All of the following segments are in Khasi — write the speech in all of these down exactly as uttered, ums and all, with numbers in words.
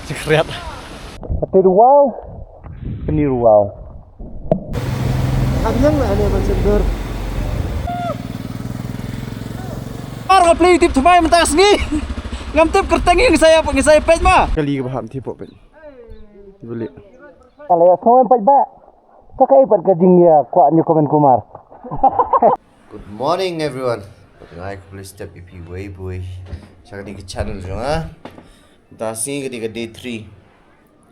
Jingkhriat. Pynïaid ruh wow. Pynïaid ruh wow. Am yang na ane man sendor. Ar nga plie tip thymmai mynta sngi. Ngam tip kyrteng ïa ngi sa ïa, ngi sa ïa peit ma. Kali ka ba ham tip peit. Beli. Kali ïa sngewbha peit ba. Sa kaei pat ka jingïakwah Newcomen Kulmar. Good morning everyone. Pat ngai khublei step ïa phi wei bui sha kane ka channel jong nga. Mynta sngi ka dei ka day three.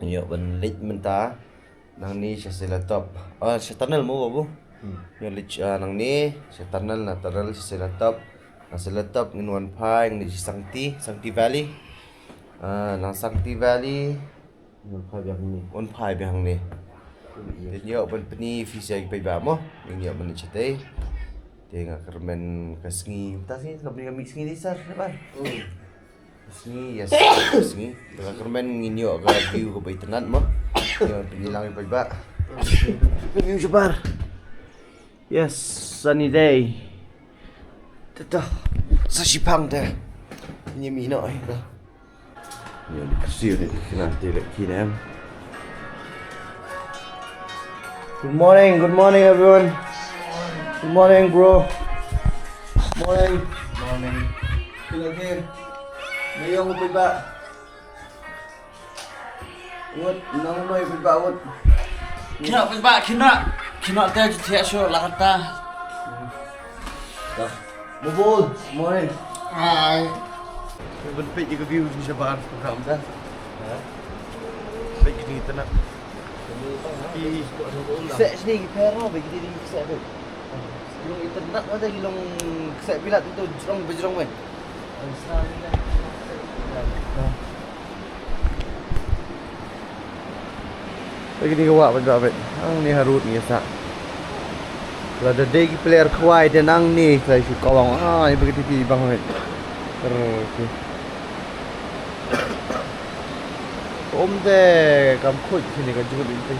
Ïoh ban leit mynta nangne sha Seilatop. Ah, sha tunnel mo babu. Ïoh leit, ah, nangne sha tunnel, na tunnel sha Seilatop. Na Seilatop ngin wan phai ngin leit sha Sangti, Sangti Valley. Ah, na Sangti Valley. Wan phai biang hangne. Wan phai biang hangne. Te ïoh ban pyni phi sha ki paidbah mo. Ngin ïoh ban leit shatei. Te nga kyrmen ka sngi, mynta sngi, ka bni ka mih sngi ni sar, lebar. Ka sngi, yes, ka sngi. Te nga kyrmen ngin ïoh ka view ka ba itynnat mo. Ïoh ban pyni lang ki paidbah. Ka view shabar. Yes, sunny day. Tata. Sa shipang te. Ni mi no ai. Ni di kasi ni kena di lek kinem. Good morning, good morning everyone. Good morning bro. Morning. Morning. Kila ke. Mayong upi ba. Wut, nang noi pynbah wut. Kino pynbah, kino. Kino te ju thiah shu la kata. Dah. Bubul, morning. Hai. Ban peit ïa ka view jong shabar program da. Ha? Peit kini tana. Ki set sini ki pher no, peit kini ki set tu. Ki long itynnat ma te ki long set bilat tu jrong bajrong wei. Lagi ni ka wah pynbah beit. Ang ni harud ni sa. Lada dei ki player khwai te nang ni sa shu kawang. Ah, ni bagi T V bang beit. Ter, okey. Om te kam khuid sini ka jingkhuid inti.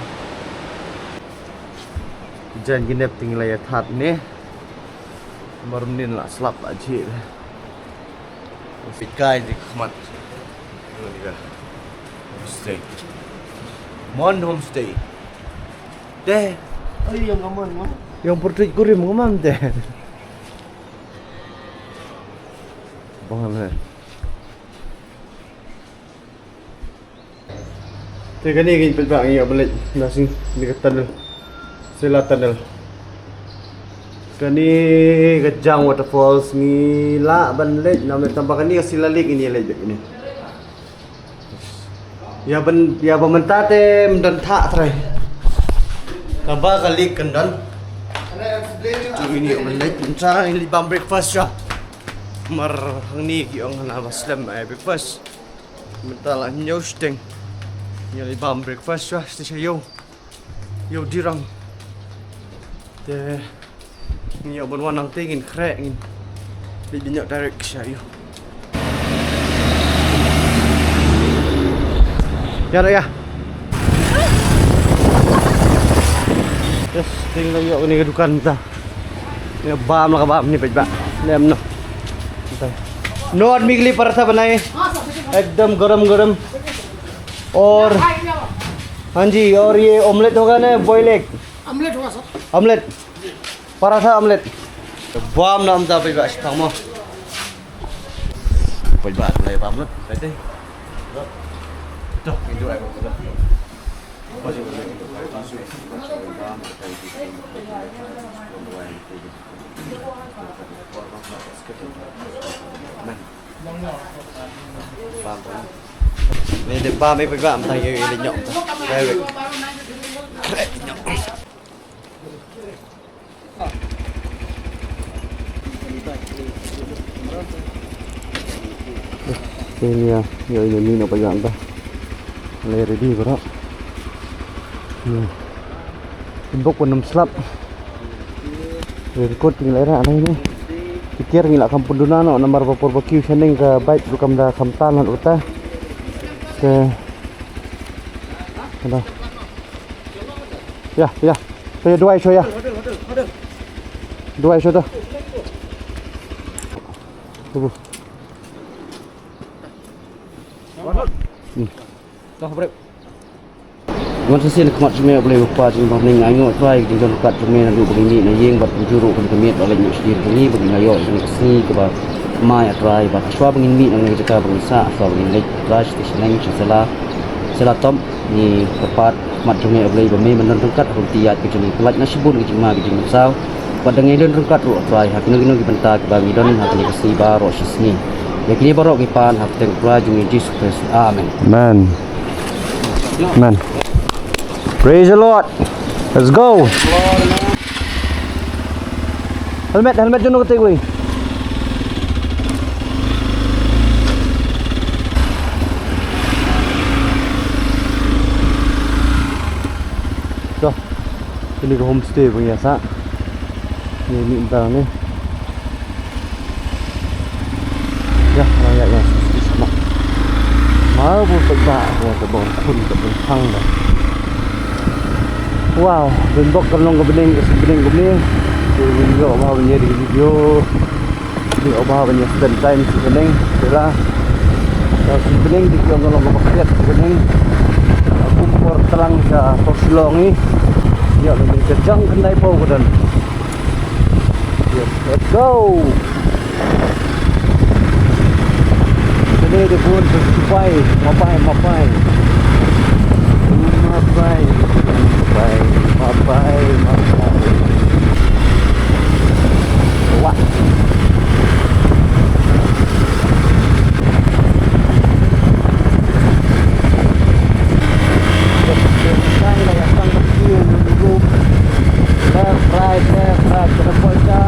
Jan ginep ting la ïa that ne. Mar mnin la slap la jhi. Fit kai di khmat. Homestay. Mon homestay. Deh. Oi, yang ka mon, mon. Yang pertuit kurim ngamam deh. Bang ne. Te kane ngi pynbah ngi ïa ban leit na sing ni ka tunnel. Sela tunnel. Kane ka Jang Waterfalls ngi lah ban leit na leit tang ba kane ka Sela Lake ngi leit beit kane. Ïa ban ïa ba mynta te ym don thah trai. Kaba ka lake kan don. Te ngi ïa ban leit mynta ngi leit bam breakfast sha. Mar hangne ki ong hana ba slem ai breakfast. Mynta la hynñiew shiteng. Ngi la bam breakfast shuwa, shuwa sha ïew. Ïew dirang. Te ngi ïoh ban wan nangta ngin khreh ngin. Leit ban ïoh direct sha ïew. Ïa ïa. Yes, te ngi la ïoh kane ka dukan mynta. Ïa bam la ka bam ni peit ba. Lem noh. Noh, आदमी के लिए पराठा बनाए, एकदम गरम गरम। और हाँ जी, और ये ऑमलेट होगा ना, बॉयल एग? ऑमलेट होगा सर। ऑमलेट, पराठा ऑमलेट। Bam na mynta peit ba shipang mo. Peit ba la bam lut. Peit te. To, enjoy. Ni de bam i peit ba mynta ïa i leit noh mynta. Khreh noh. Te ïa ïa i leit noh peit ba mynta. Lei ready baroh. Bok wan ym slap. Raincoat ngi la rah nai ne. Ki kiar ngi la kham pynduna noh namar ba por ba kiew shaneng ka bike ruh kam da kham tan lat ruh ta. Te. Ada. Ïa, ïa. Te duwai shuwa ïa. Duwai shuwa to. Tubu. Wan sa sien ha khmat jong me, Blei u Kpa jong ngi ba ha bneng, ainguh Trai ka jingdon ryngkat jong me naduh ba ngi mih na ïing bad kumjuh ruh kane ka miet ba leit noh sha dien jong ngi, ba ngi la ïoh ïa kane ka sngi kaba thymmai, A Trai, bad hashwa ba ngin mih na kane ka jaka ba ngin sah, hashwa ba ngin leit, A Trai, sha shnong, sha Sela, Sela Top, ngi kyrpad ha khmat jong me, A Blei, ba me ban don ryngkat ha ka lynti ïaid ka jong ngi, pyllait na shibun ka jingma ka jingmynsaw. Bad da ngi don ryngkat ruh, A Trai, ha kino kino ki bynta kiba ngi don ha kane ka sngi baroh shi sngi. Ïa kine baroh ngi pan ha ka kyrteng U Trai jong ngi Jisu Khrist. Amen. Amen. Amen. Praise the Lord. Let's go. Helmet, helmet jong ngi, take away. To. Kane ka homestay ba ngi ïa sah. Ngi mih mynta ni. Ïa, nang ïa, ïa, shisha ma. Ma bu peit ba, ba, ba, ba khun, ba, ba khang ba. Wow, ban bok kan long ka bneng, ka bneng kumne. Te ngin ïoh ba ban ïa di video. Di oba ban ïa spend time sha bneng, te la. Sha bneng di ki ong long ba khriat sha bneng. Kum por tlang sha por Shillong i. Ïa, ban ïa jang khyndai phew ka don. Yes, let's go. Today the phone is Mapai, Mapai, Mapai. Mapai, Mapai, Mapai, Mapai. Wah. Left, right, left, right, kena poisa.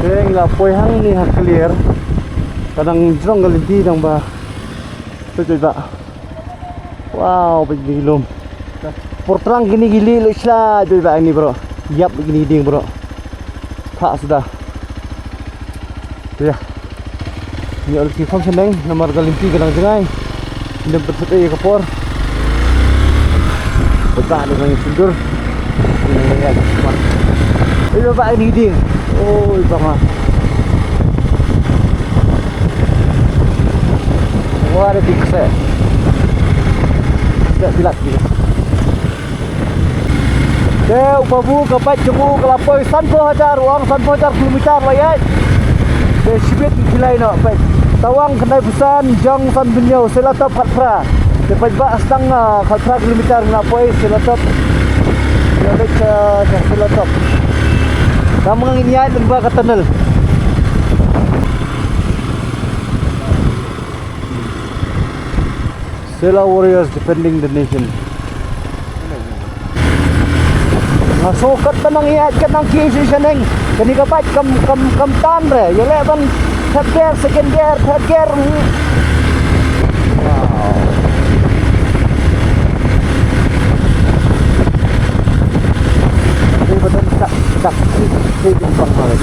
Te ngi la poi hangne ha clear. Ka dang jrong ka lynti dang ba. Peit, peit ba. Wow, peit kine ki lum. Por tlang kine ki lih leh shlai, peit ba kine bro. Ïap kine ki dieng bro. Thah suda. Te ïa. Ngi ol ki kham shaneng namar ka lynti ka dang jngai. Ngim pat shu tei ïa ka por. Peit ba dang ngi syndur. Oi, ba, ba, ini ding. Oi, ba, ma. Wah, ada di kse. Tidak, tidak, tidak. Te, u Babu, ka bike jong u, ka la poi sanphew hajar, u ong sanphew hajar kilometer la ïaid. Te, shibit ki lai noh, bike. Tawang khyndai phew san, jong sanphew hynñiew, Selatok khatphra. Te paidbah sdang, ah, khatphra kilometer ngi la poi Selatok. Ïa leit, ah, sha Selatok. Tang ma nga ngin ïaid lyngba ka tunnel. Sela warriors defending the nation. Nga sngewkhat ban nang ïaid, kat nang ki shisha neng. Kane ka bike kam, kam, kam tan re. Ïaleh ban third gear, second gear, third gear. Wow. Ini betul tak, tak, ini, ini, ini, ini, ini.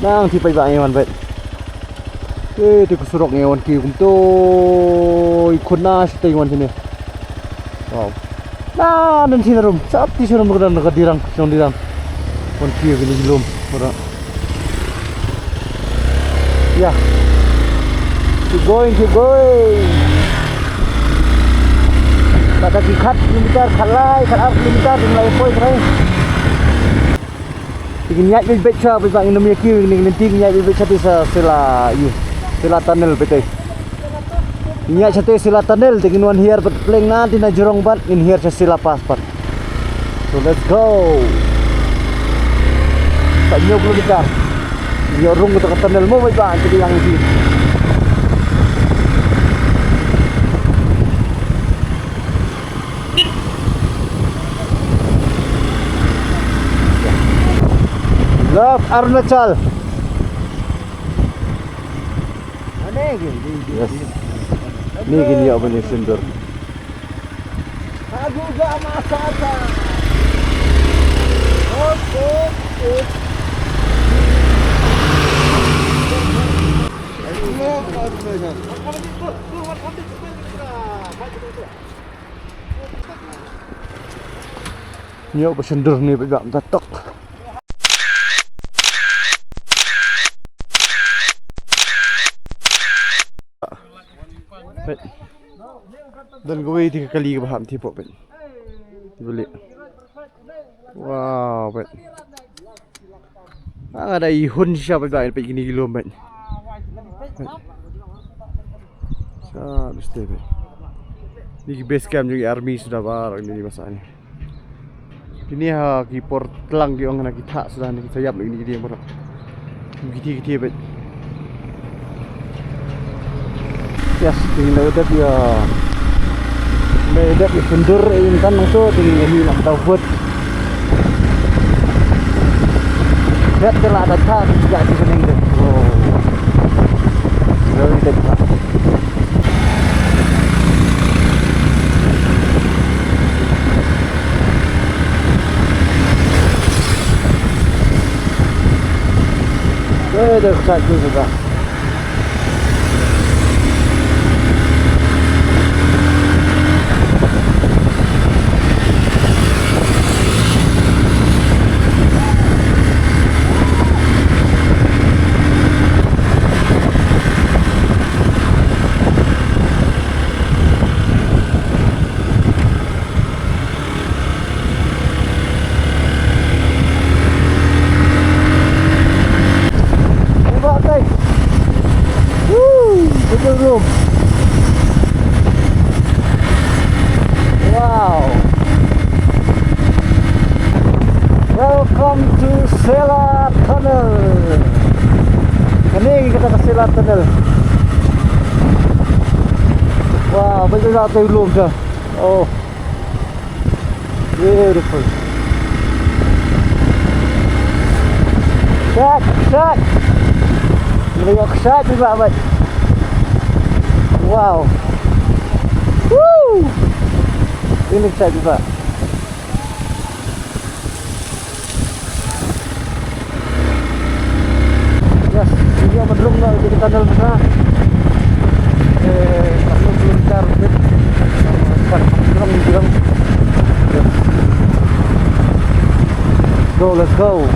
Nang ti paidbah ngi wan bad. Eh, te ka surok ngi wan ki kumto. I khun na shatei wan sini. Wow. Na, nan sini rum. Sat ti sini rum ka dan ka dirang, song dirang. Wan ki kini lum. Ora. Ya. Keep going, keep going. Kata ki khat kilometer, khat lai, khat ar kilometer, dim lai poi, khat lai. Te ngin ïaid beit beit sha, beit ba ngin ym ïa kiew, ngin, ngin, ngin ïaid beit beit sha te sa Sela, ïa, Sela Tunnel beit te. Ngin ïaid sha te Sela Tunnel, te ngin wan hiar bad pleng na, te na jrong bad, ngin hiar sha Sela Pass bad. So let's go. Sa hynñiew kilometer. Ïa rung kata ka tunnel mo beit ba, te ïa ngi. Love Arunachal. Yes. Ni ki ïoh ban ïa sindur. Ïoh ba sindur ni ba bam ta tok. Peit. Don kawei te ka kali kaba hap ti pok peit. Beli. Wow, peit. Ah, nga da i hun shisha peit, peit kini ki lum peit. Sa biste peit. Ni ki base camp jong ki army suda baroh ni masa ni. Kine ha ki por tlang ki ong na ki thah suda na ki sayap na kine ki dieng baroh. Ki thie ki thie beit. Yes, kine la dep ïa. La dep ïa sindur ïa ngan nangto, kine ïa ni nangta vote. Dep te la da thah ki ga ki ning de. Oh. La dep thah. Eh, dah excited juga. Tengok, guys. Woo, betul belum? Wow. Welcome to Sela Tunnel. Kane ngi kata ka Sela Tunnel. Wow, betul tak tu belum dah. Oh. Beautiful. Shot, shot. Mereka shot juga, mate. Wow. Woo. Ini shot juga. Yes, ini yang mendrung lah, jadi tunnel sana. Eh, tak perlu keluar, eh. Pas mendrung bilang. Yes. Go, let's go.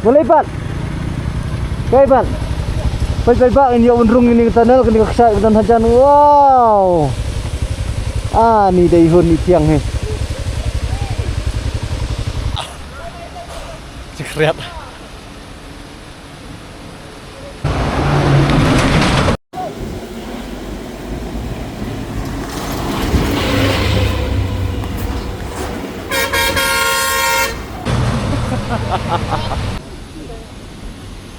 Boleh, Pat? Kai, Pat? Pat, Pat, Pat, ini ïa un rung ini ka tunnel, kane ka kshaid ka don hajan. Wow. Ah, ni dei hun ni tiang he. Jekret.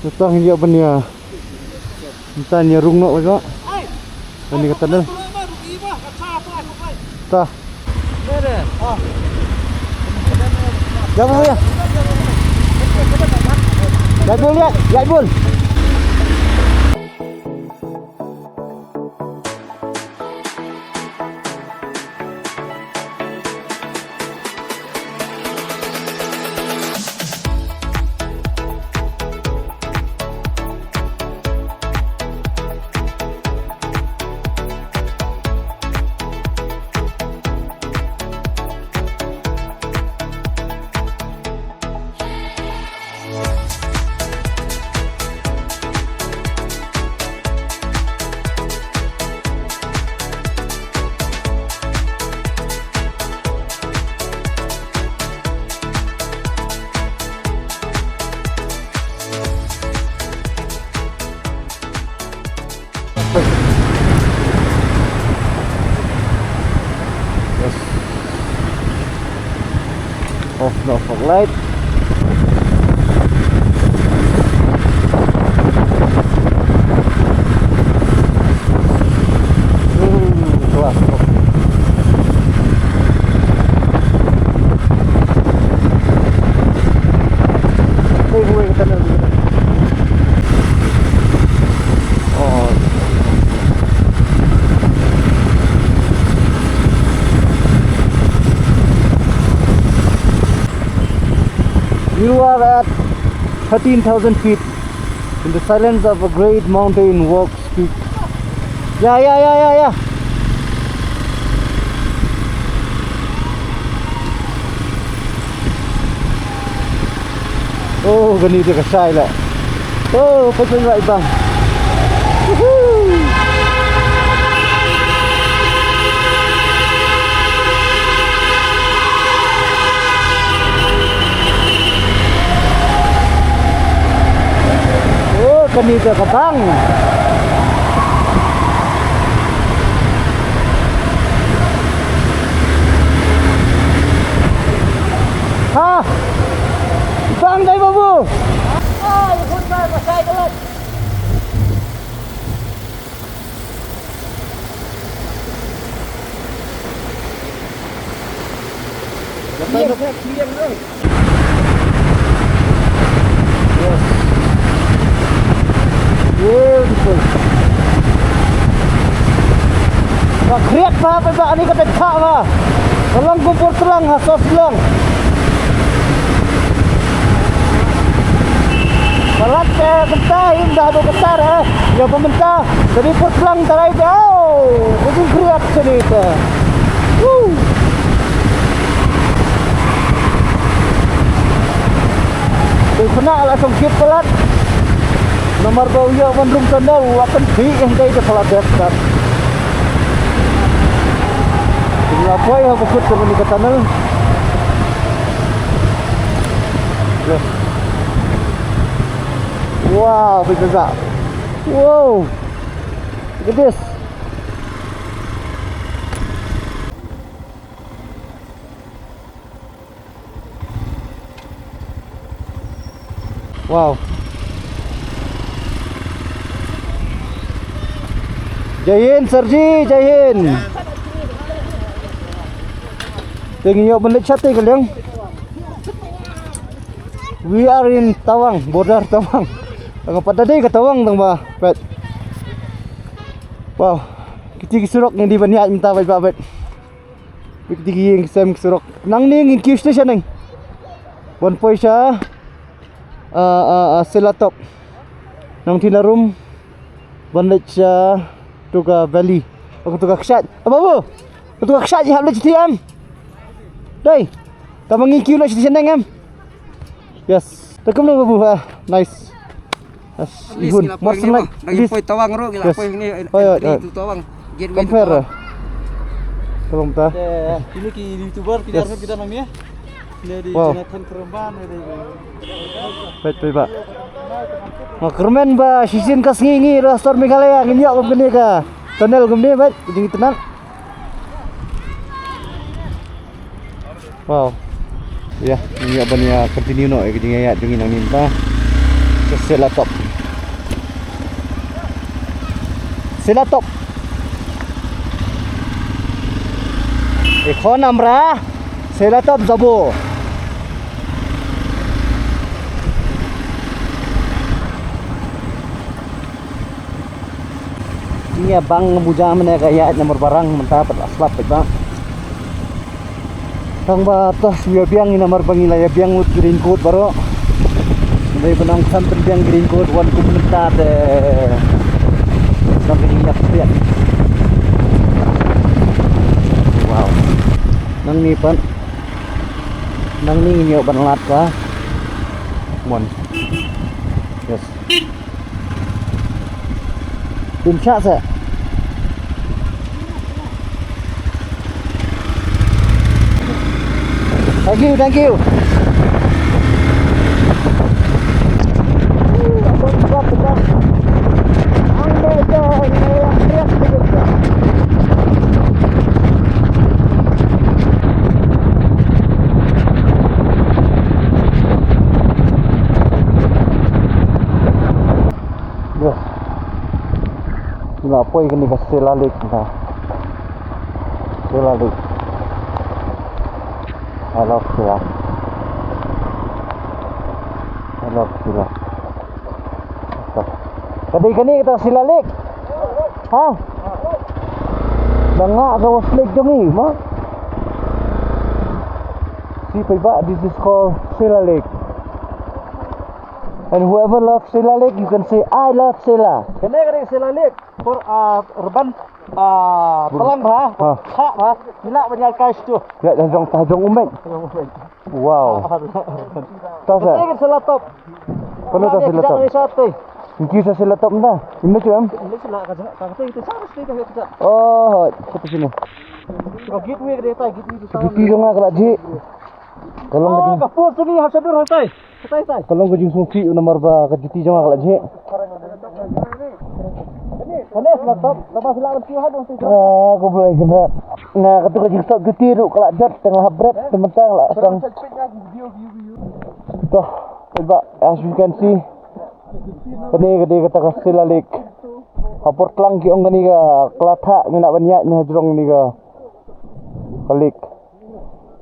Datang ïa benia. Ntan ïa rung noh ka. Ini ka tunnel. Ta. Jap bul ya. Jap bul ya, jap bul. Yes. Off na fog light. Hmm, kelas. Thirteen thousand feet in the silence of a great mountain walks peak. Yeah, yeah, yeah, yeah, yeah. Oh, kane te ka shai la. Oh, peit, peit, peit, bang. Woohoo! Oh, kane te ka bang. Ha! Bang dei, babu. Beautiful. Ka khriat ba, ba, ba, ani ka tet pha ba. Ka long kum por tlang ha sos long. Palat, eh, kata, im dah do kata, eh. Ya, pementa. Jadi por tlang tarai jauh. Ujung khriat sini te. Woo. Te kena la song kit palat. Namar ba u ïa wan rum tunnel, u la pynphi ïa dei te palat dep kat. Te la poi ha ba kut te mani ka tunnel. Yes. Wow, big is that? Wow. Look at this. Wow. Jai Hind, sir ji, Jai Hind. Te ngi ïoh ban leit shatei ka liang. We are in Tawang, border Tawang. Tang pat da dei ka Tawang tang ba, peit. Wow. Kiti ki surok ngi dei ban ïaid mynta, peit ba, peit. Bit digi ïing sem surok. Nangne ngin kiew station neng. Ban poi sha, ah, ah, ah, Selatop. Nang thin arum. Ban leit sha tu ka valley. Ka tu ka kshaid. Ah, babu. Ka tu ka kshaid hap leit station. Dei. Tama ngin kiew na station neng em. Yes. Te kumno babu, ha. Nice. Yes. At least ihun. Ngi la poi, ngi la poi Tawang ruh, ngi la poi ni. Oi, oi, oi. Tawang. Gateway to Tawang. Tolong ta. Te, ini ki YouTuber, ki arngut kita nang ni, eh. Ni di Jonathan Keremban, ni di. Peit, peit ba. Nga kyrmen ba shisien ka sngi ngi ruh stor Meghalaya ngin ïoh kumne ka tunnel kumne, peit, jingïathuh. Wow. Ïa, ngi ïa ban ïa continue noh ïa ka jingïaid jong ngi nangne mynta. Ka Selatop. Selatop. Ekhon amra Selatop jabo. Ngi ïa bang muja mane ka ïa namar barang mynta pat aslap pat ba. Tang ba toh shu ïa biang ïa namar ba ngi la ïa biang lut ki raincoat baroh. Dei ba nang kham pynbiang ki raincoat wan kum mynta te. Nang ka ïa piat. Wow. Nangne pat. Nangne ngi ïoh ban lad ka. Mon. Yes. Dim shah seh. Thank you, thank you. Yes. Nga poi kane ka Sela Lake na. Sela Lake. I love Sela. I love Sela. Ka dei kane kata Sela Lake. Ha? Nga nga ka was lake jong i ma. Si pei ba, this is called Sela Lake. And whoever loves Sela Lake, you can say, "I love Sela." Kane ka dei Sela Lake. Por, ah, Reban, ah, Talang bha. Ha. Ha, bha. Nila ban ïa kai stu. Ya, dah jong, dah jong umet. Wow. Ta sa. Kane ka Sela Top. Kane ka Sela Top. Thank you sa Sela Top na. Ini tu em. Ini Sela ka jeng, ka kata itu sa, sa, sa, sa. Oh, satu sini. Ka gateway ka dei tai, gateway tu. Gateway jong nga ka la jih. Ka long ka jing. Ka pur sini ha shadur ha tai. Ha tai tai. Ka long ka jingsngewsih namar ba ka juti jong nga ka la jih. Kane sla top, lama sla ban tu ha dong tu. Ah, ko boleh kena. Nga katu ka jingsop juti ruh ka la jot tang ha bret te mynta la sang. Toh, ba, as you can see, kane ka dei kata ka Sela Lake. Ha por tlang ki ong kane ka, ka la thah ngi na ban ïaid ne ha jrong ne ka, ka lake.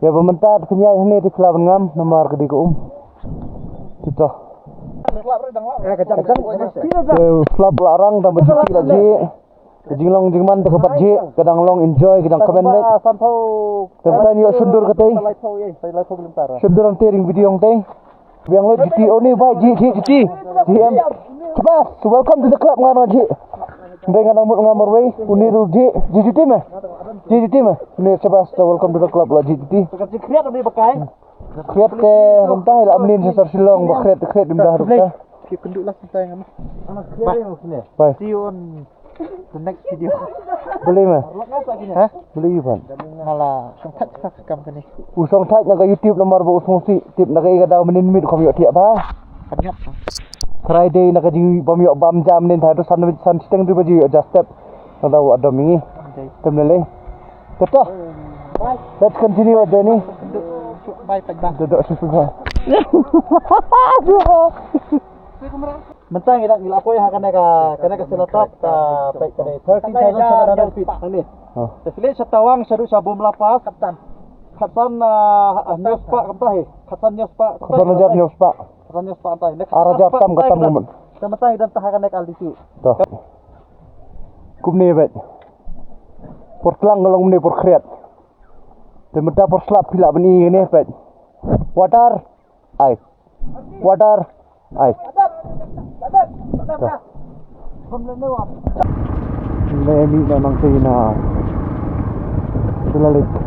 Ïa ba mynta te pynïaid hangne te phi lah ban ngam namar ka dei ka um. Te to. Te flap la rang tang ba jiti la jih. Ka jinglong jingman te ka pat jih, ka dang long enjoy, ka dang kmen beit. Te mynta ngi ïoh shondur katei. Shondur hangtei ring video hangtei. Biang lut jiti, oh ni bai jiti jiti jiti. Em. Shabas, welcome to the club nga na jiti. Ndai nga na mut nga marwei, uni ru jiti jiti me. Jiti jiti me. Ni shabas, welcome to the club la jiti. Kriat te kumta la amnin sa sar Shillong ba kriat kriat dimda rupa. Ki kundu lah kumta nga. Bai. See you on the next video. Boleh ma? Ha? Boleh Ivan. Nga la shong thait ka kam kane. U shong thait na ka YouTube namar ba u sngewsih tip na ka i ka daw mynnin miet kham ïoh thiah ba. Friday na ka jing bam ïoh bam jam nin thait tu san san siteng tu ba jing ïoh just step. Na daw adom ngi. Tem lele. Kata. Let's continue our journey. Bye bye bye. Duduk situ ba. Mynta ngi dang ngi la poi ha kane ka, kane ka Sela Top ka peit kane thirteen thousand seven hundred feet hangne. Oh. Te sha tawang shaduh sha Bumla Pass. Khatsan. Khatsan, ah, hynñiew spah kumta hi. Khatsan hynñiew spah. Khatsan hajar hynñiew spah. Khatsan hynñiew spah kumta hi. Ar hajar tam ka tam kumne. Te mynta ngi dang tah ha kane ka altitude. To. Kumne beit. Por tlang ka long kumne por khriat. Te mynta por slap phi lah ban i ne peit. Water. Ice. Water. Ice. Dah. Ngi mih noh nangtei na Sela Lake.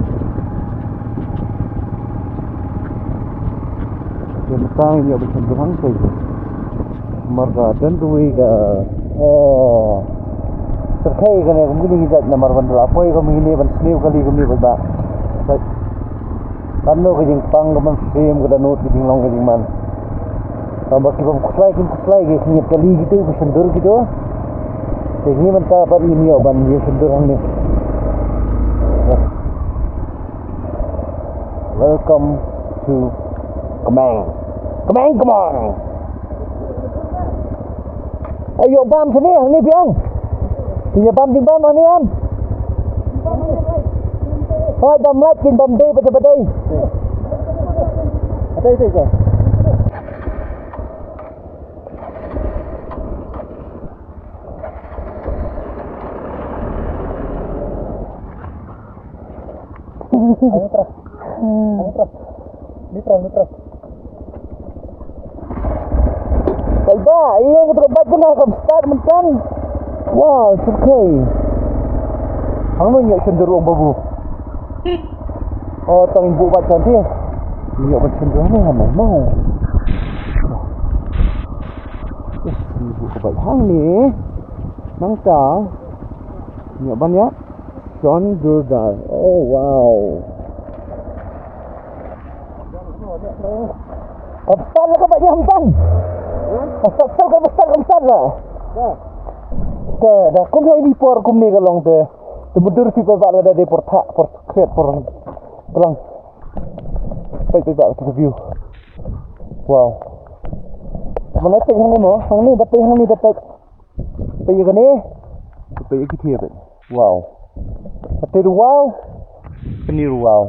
Te mynta ngi ïoh ba shen ba nangtei. Namar ka don kawei ka, oh, syrkhei kane kum kine ki jait namar ban da la poi kum kine ban sniew kali kum kine ba. Katno ka jingpang ka mynsiem ka dohnud ka jinglong ka jingman. Tang ba ki bym khuslai kim khuslai ki khynñiat kali kito ki shyndur kito. Te ngi mynta pat ngin ïoh ban ïa shyndur hangne. Welcome to Kmeng. Kmeng, Kmeng. Ayo bam sini, ni biang. Dia bam di bam ni am. Hoi bam lat kin bam dei pada badai. Ada itu je. Ayo terus. Ayo terus. Ni terus, ni terus. Kalba, iya betul bat kena kam start mentang. Wow, it's okay. Hang no nyok cenderung babu. Oh, tang ibu bat cantik. Nyok bat cenderung ni hana mau. Eh, ibu kebat hang ni. Nang ta. Nyok ban ya. John Durdar. Oh, wow. Ka bstar la ka ba jam tan. Ka bstar, ka bstar, ka bstar la. Te da kum ha ini por kum ni ka long te. Te mudur pi pa ba la da de por tha, por kret, por tlang. Peit, peit ba ka view. Wow. Mana peit hang ni mo? Hang ni da peit, hang ni da peit. Peit ïa kane. Peit ïa ki thied. Wow. Kate ruh wow. Kane ruh wow.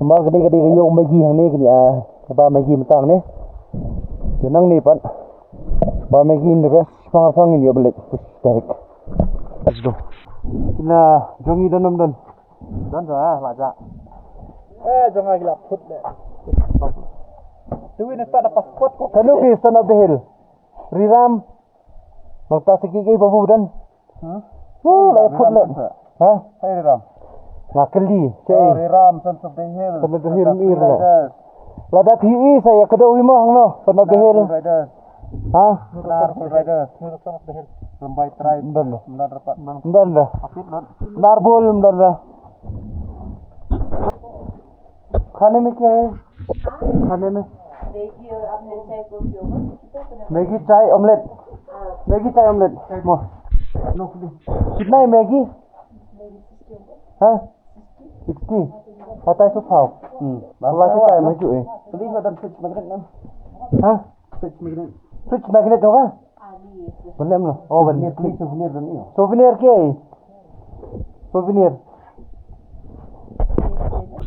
Namar kane ka dei ka ïew Maggi hangne kane, ah, ka ba Maggi mynta hangne. Te nangne pat ba Maggi in the rest pang pang in ïoh ba leit. Push direct. Let's go. Na jong i don ym don. Don jong ah la ja. Eh, jong ah ki la phut de. Te wei na ta da passport ko. Kano ki Son of the Hill? Riram. Nangta sa ki ki babu dan. Hmm? Oh, la put le. Ha? Hai Riram. Nga kylli. Oh, Riram, Son of the Hill. Son of the Hill, Mir le. Riders. Lada phi i sa ïa kdew hi mo hangno, Son of the Hill. Riders. Ha? Nar Riders. Son of the Hill. Rimbai tribe. Ymdon. Ymdon rapat. Ymdon. Nar Bul ymdon. Khane me kya hai? Khane me. Maggi aur aapne chai coffee hoga? Maggi chai omelette. Maggi chai omelette. Mo. Kitna hai Maggi? Ha? Sixty. Hatai su phaw. Hmm. Wala sa chai ma ju eh. Please, madam, fridge magnet na. Ha? Fridge magnet. Fridge magnet hoga? Ban lem noh. Oh, ban. Souvenir, please, souvenir ban ïoh. Souvenir ke? Souvenir.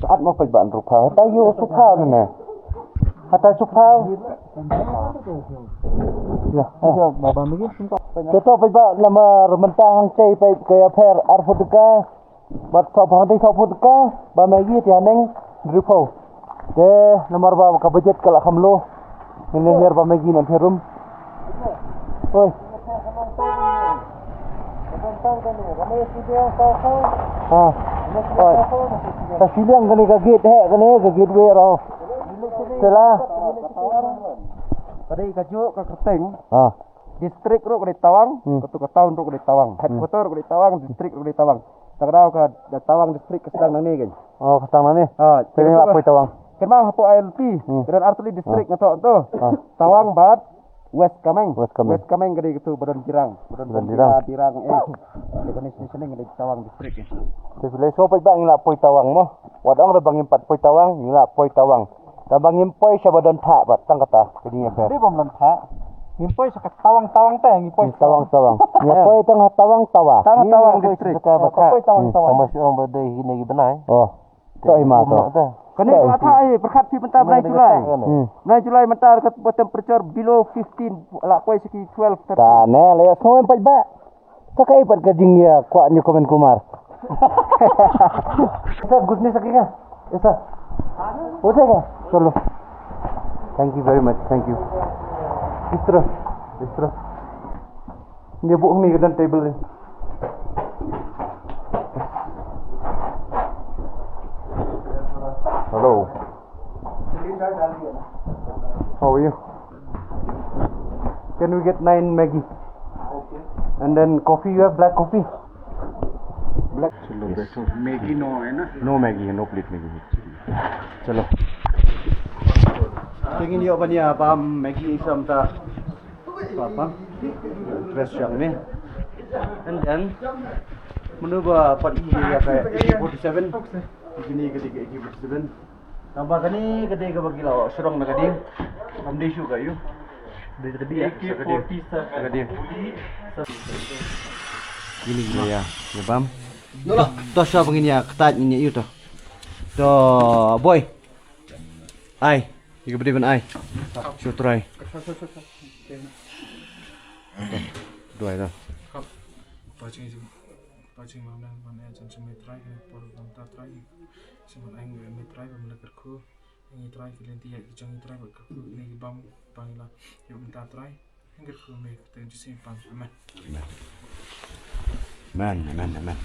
At mo peit ban rupa. Hatai ïoh su phaw ne. Hatai su phaw. Ya. Te to peit ba namar mynta hangtei peit ka ïapher arphew tyngka. Bad sawphew hangtei sawphew tyngka, ba Maggi te haneng hynriewphew. Te namar ba ka budget ka la kham low. Ngin ïa hiar ba Maggi na phi room. Oi. Ha. Oi. Ka shiliang kane ka gate he kane ka gateway ro. Te la. Ka dei ka juk ka kyrteng. Ha. District ruh ka dei Tawang, hmm, katu ka town ruh ka dei Tawang. Hmm. Headquarter ruh ka dei Tawang, district ruh ka dei Tawang. Tang ka daw ka da Tawang district ka sdang nangne kan. Oh, ka sdang nangne. Ah, te ngi la poi Tawang. Kynmaw hapoh I L P, hmm, ka don artylli district, ah, nga thoh to. Ah. Tawang bad West Kameng. West Kameng. West Kameng ka dei katu ba don Jirang, ba don Jirang. Jirang, eh. Te kane shisha ka dei Tawang district, eh. Te phi leit shuwa peit ba ngi la poi Tawang mo. Wat ong ruh ba ngim pat poi Tawang, ngi la poi Tawang. Tang ba ngim poi sha ba don thah bad tang kata ka jingïapher. Dei bym don thah. Ngim poi sha ka Tawang Tawang te ngim poi. Tawang Tawang. Ngi poi tang ha Tawang Tawa. Tang Tawang district. Ka poi Tawang Tawang. Tang ba shu ong ba dei hi ne ki bnai. Oh. To i ma to. Kane ka thah ai pyrkhat phi mynta bnai July. Hmm. Bnai July mynta ka temperature below fifteen, la poi sha ki twelve, thirteen. Ta ne le ïa sngewbha ba. Sa kaei pat ka jingïakwah Newcomen Kumar. Sa good news ka ka. Sa. Utai ka. Chalo. Thank you very much. Thank you. Bistro. Bistro. Ngi buh hangne ka don table ni. Hello. How are you? Can we get nine Maggi? Okay. And then coffee, you have black coffee? Black. Chalo, yes. Maggi no hai na? No Maggi, no plate Maggi. Chalo. Te ngin ïoh ban ïa bam Maggi sa mynta. Bam, bam. Fresh jong ni. And then mano ba pat ïa ka A K forty-seven. Kine ka dei ka A K forty-seven. Naba kane ka dei kaba ki la shrong na ka ding. Kam dei shuh ka ïoh. Dei ka dei A K forty-seven. Ka dei. Kine ki la ïa, ïa bam. To, to sha ba ngin ïa kyntait ngin ïa ïoh to. To boy. Ai, ïa ka ba dei ban ai. Shu try. Duwai to. Pajing mam nan man eh jan sumai trai ke por bam ta trai. Siman ai ngi mai trai bam la kyrkhu. Ngi trai ki lenti ïa ki jong ngi trai ba kyrkhu ngi bam bang la ïa bam ta trai. Ngi kyrkhu me kyrteng Jisu pang. Amen. Amen, amen, amen.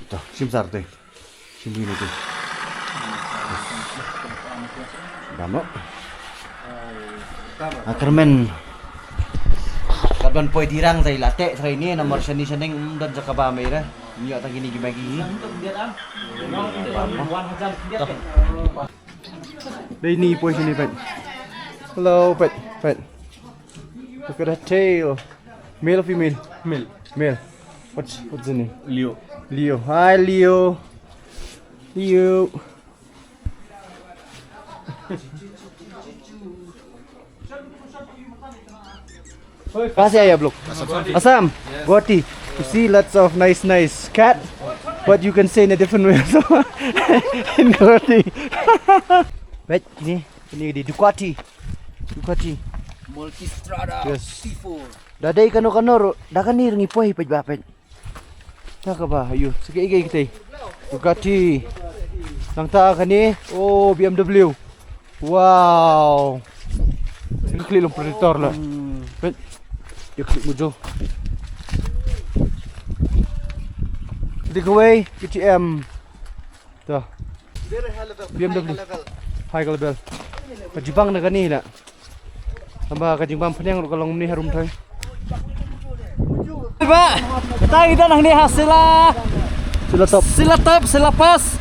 To, shim sar te. Shim bini te. Dam noh. A kyrmen. Kat ban poi Dirang sa i la teh trai ni namar shane shane ym don jaka ba mei re. Ngi ïoh tang kine ki Maggi ni. Dei ni poi shane peit. Hello peit, peit. Look at that tail. Male or female? Male. Male. What's, what's the name? Leo. Leo. Hi Leo. Leo. Kasi aya blok. Assam. Guwahati. You see lots of nice, nice cat, but you can say in a different way also. In Guwahati. Wait, ini, ini di Ducati. Ducati. Multistrada. Yes. T four. Da dei kano kano ruh, da kane ruh ngi poi peit ba peit. Ta kaba, ayu, sa kaei kaei kita. Ducati. Nangta kane, oh, B M W. Wow. Ka klik long predator la. Peit. Ïa klik mujo. Dikawei K T M. To. B M W. High level. Ka jibang na kani la. Tangba ka jingbam pynïang ruh ka long mne harum thoi. Ba, kata kita nangne ha Sela. Sela Top. Sela Top, Sela Pass.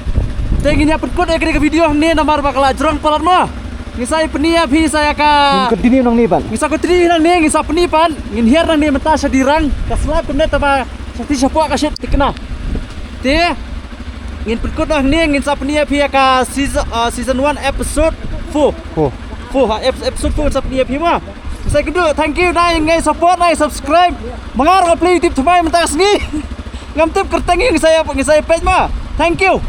Te ngin ïa pynkut ïa kane ka video hangne namar ba ka la jrong palat mo. Ngin sa ïa pyni ïa phi sa ïa ka. Ngin continue nangne pat. Ngin sa continue nangne, ngin sa pyni pat. Ngin hiar nangne mynta sha Dirrang. Ka slap kumne tangba sha ti shapoh ka shet tikna. Te ngin pynkut nangne, ngin sa pyni ïa phi ïa ka season, ah, season one episode four. Four. Four, ha, ep-, episode four ngin sa pyni ïa phi mo. Sa kynduh, thank you na ïa ngi support, na ïa subscribe. Ma nga ruh nga plie YouTube thymmai mynta ka sngi. Ngam tip kyrteng ïa ngi sa ïa, ngi sa ïa peit mo. Thank you.